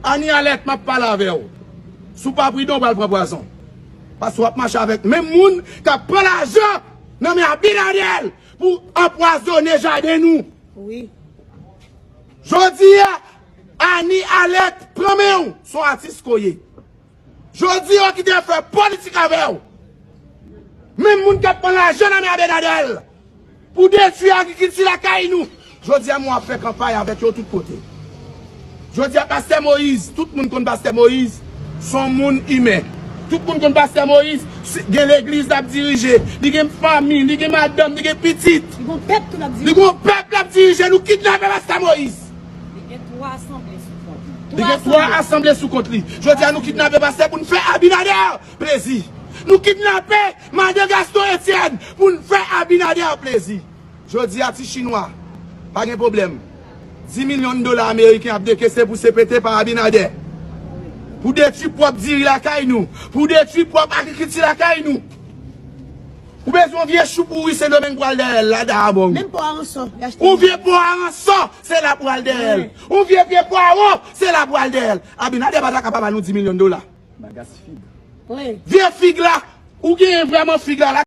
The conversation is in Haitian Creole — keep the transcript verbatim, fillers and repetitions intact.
Ani Alèt, m ap pale avè w. Si w pa pridan, w pral pran pwazon. Paske w ap mache avèk menm moun k ap pran lajan nan men Abinader pou anpwazonnen jaden nou. Wi. Jodi a, Ani Alèt, pran men w, se yon atis ke w ye. Jodi a, w kite fè politik avè w. Menm moun k ap pran lajan nan men Abinader pou detwi agrikilti lakay nou. Jodi a, mwen ap fè kanpay avèk yo tout kote. Jodi a, Pastè Moyiz, tout moun konn Pastè Moyiz, se yon moun imen. Tout moun konn Pastè Moyiz, gen legliz l ap dirije, li gen fanmi, li gen madanm, li gen pitit. Li gon pèp tou l ap dirije. Li gon pèp l ap dirije, nou kidnape Pastè Moyiz. Li gen twa asanble sou kont li. Li gen twa asanble sou kont li. Jodi a, nou kidnape pastè pou n fè Abinader plezi. Nou kidnape madan Gaston Etienne pou n fè Abinader plezi. Jodi a, ti chinwa, pa gen pwoblèm. Dis milyon dola ameriken ap dekese pou C P T pa Abinader. Pou detwi pwòp diri lakay nou. Pou detwi pwòp agrikilti lakay nou. Ou bezwen yon vye chou pouri Sendomeng pral dèyè l la, Dayabong. Menm pwa ransò, y achte. Yon vye pwa ransò, se la pral dèyè l. Yon vye pye pwawo, se la pral dèyè l. Abinader pa ta ka pa ba nou dis milyon dola. Bagas fig. Wi. Vye fig la, ou genyen vrèman fig la, la